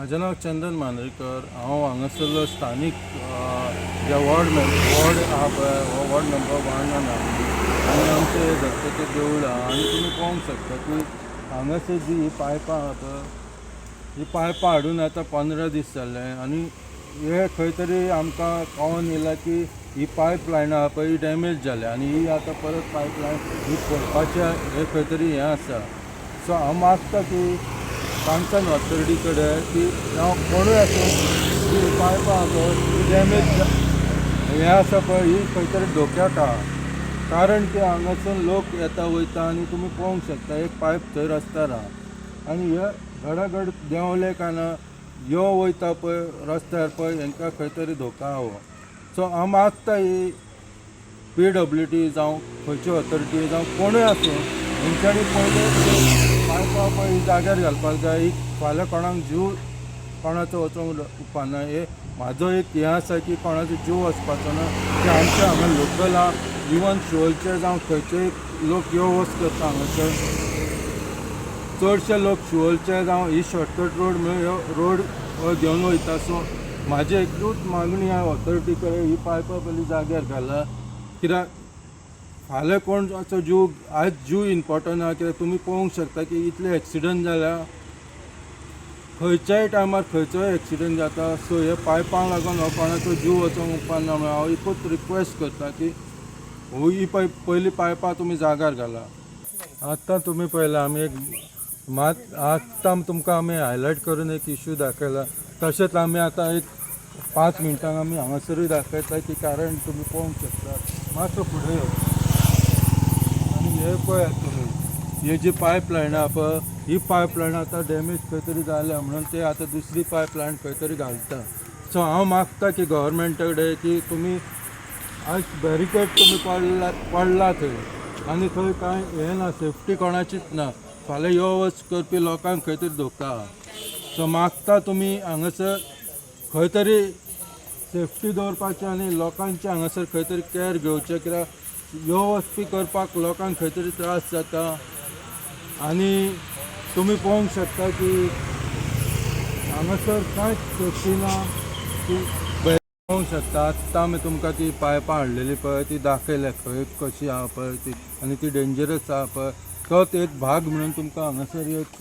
म्हाजें नांव चंदन मांद्रेकर. हांव हांगासरलो स्थानीक, जे वॉर्ड आहा पळय, हो वॉर्ड नंबर 1 आहा आनी आमचें दत्ताचें देवूळ आहा. आनी तुमी पळोवंक शकता की हांगासर जी ही पायपां आहा पळय, ही पायपां हाडून आतां 15 दीस जाले आनी हे खंय तरी आमकां कळोन येयलां की ही पायप लायन आहा पळय, ही डॅमेज जाल्या आनी ही आतां परत पायप लायन ही फोडपाचें हे खंय तरी हें आसा. सो हांव मागता की काणकोण ऑथॉरिटी कडेन की जावं कोणूय आसूं, ही पायपां आहा पळय, ही डॅमेज हें आसा पळय, ही खंय तरी धोक्याक आहा, कारण की हांगासून लोक येता वयता आनी तुमी पळोवंक शकता, एक पायप थंय रस्त्यार आहा आनी हे घडाघड देंवले काय ना, यो वयता पळय रस्त्यार पळय, हेंकां खंय तरी धोका आहा हो. सो हांव मागता, ही पीडब्ल्यूडी जावं खंयची ऑथॉरिटी जावं कोणूय आसूं, हेंच्यांनी पयले पायपां पळय ही जाग्यार घालपाक जाय. ही फाल्यां कोणाक जीव कोणाचो वचोंक उपकारना. हे म्हाजो एक हें आसा की कोणाचो जीव वचपाचो ना, की आमच्या हांगा लोकल आहा, इवन शिवोलचे जावं खंयचेय लोक यो वच करता. हांगासर चडशे लोक शिवोलचे जावं ही शॉर्टकट रोड म्हणून ह्यो रोड हो घेवन वयता. सो म्हाजी एकूच मागणी आहा ऑथॉरिटी कडेन, ही पायपां पयलीं जाग्यार घाला, कित्याक फाल्यां कोणाचो जीव, आयज जीव इम्पॉर्टंट आहा, कित्याक तुमी पळोवंक शकता की इतले एक्सिडंट जाल्या, खंयच्याय टायमार खंयचोय एक्सिडंट जाता. सो हे पायपांक लागून हो कोणाचो जीव वचोंक उपकारना म्हणून हांव एकूच रिक्वेस्ट करता की हो ही पय पयलीं पायपां तुमी जाग्यार घाला. आत्तां तुमी पळयलां, आमी एक मात आत्तां तुमकां आमी हायलायट करून एक इशू दाखयला. तशेंच आमी आतां एक 5 मिनटांक आमी हांगासरूय दाखयता की, कारण तुमी पळोवंक शकता, मातसो फुडें यो आनी हे पळयात तुमी, ही जी पायप लायन आहा पळय, ही पायप लायन आतां डॅमेज खंय तरी जाल्या म्हणून ते आतां दुसरी पायप लायन खंय तरी घालता. सो हांव मागता की गव्हर्मेंटा कडेन की तुमी आज बॅरिकेड तुमी पडला पडला थंय आनी थंय कांय हें ना, सेफ्टी कोणाचीच ना. फाल्यां यो वच करपी लोकांक खंय तरी धोका आहा. सो मागता, तुमी हांगासर खंय तरी सेफ्टी दवरपाची आनी लोकांचे हांगासर खंय तरी कॅर घेवचें, कित्याक यो वचपी करपाक लोकांक खंय तरी त्रास जाता. आनी तुमी पळोवंक शकता की हांगासर कांयच सेफ्टी ना की पळोवंक शकता. आत्तां आमी तुमकां ती पायपां हाडलेली पळय, ती दाखयल्या खंय कशी आहा पळय ती आनी ती डेंजरस आहा पळय, तोच एक भाग म्हणून तुमकां हांगासर एक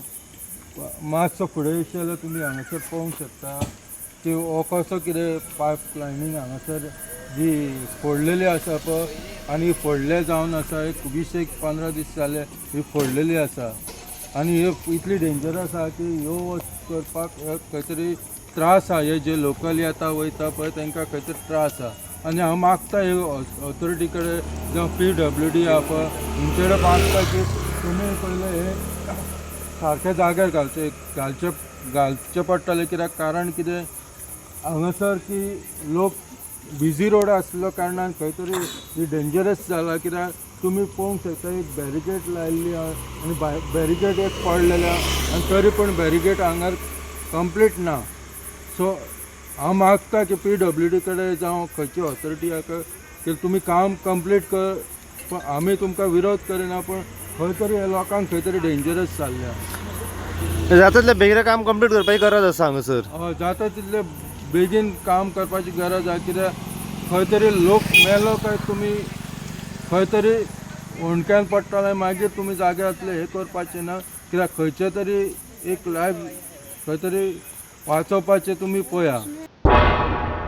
मातसो फुडें येयशे जाल्यार तुमी हांगासर पळोवंक शकता की हो कसो कितें पायप लायनींग हांगासर जी फोडलेली आसा पळय आनी फोडले जावन आसा, एक 20 एक 15 दीस जाले ही फोडलेली आसा आनी हे इतली डेंजरस आहा की यो वच करपाक हे खंय तरी त्रास आहा. हे जे लोकल येता वयता पळय, तांकां खंय तरी त्रास आहा. आनी हांव मागता हे ऑथॉरिटी कडेन जावं पीडब्ल्यूडी आहा पळय, हेंचे कडेन मागता की तुमी पयलें हे सारकें जाग्यार घालचें घालचें घालचें पडटलें, कित्याक कारण कितें हांगासर की लोक बिजी रोड आसलो कारणान खंय तरी ही डेंजरस जाला, कित्याक तुमी पळोवंक शकता, एक बॅरिकेड लायिल्ली आहा आनी बॅरिकेड एक पडलेले आहा आनी तरी पूण बॅरिकेड हांगार कंप्लीट ना. सो हांव मागता की पीडब्ल्यूडी कडेन जावं खंयची ऑथॉरिटी आहा की तुमी काम कंप्लीट कर, पण आमी तुमकां विरोध करिना, पण खंय तरी हे लोकांक खंय तरी डेंजरस जाल्लें आहा. जाता तितलें बेगीन काम कंप्लीट करपाची गरज आसा हांगासर. हय, जाता तितले बेगीन काम करपाची गरज आहा, कित्याक खंय तरी लोक मेलो काय तुमी खंय तरी हुंडक्यान पडटले, मागीर तुमी जाग्यार जातले. हें करपाचें ना, कित्याक खंयचे तरी एक लायफ खंय तरी वाचोवपाचें तुमी पळया.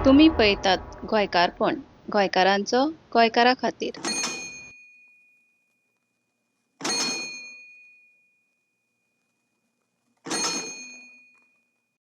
तुमी पळयतात गोंयकारपण, गोंयकारांचो गोंयकारा खातीर.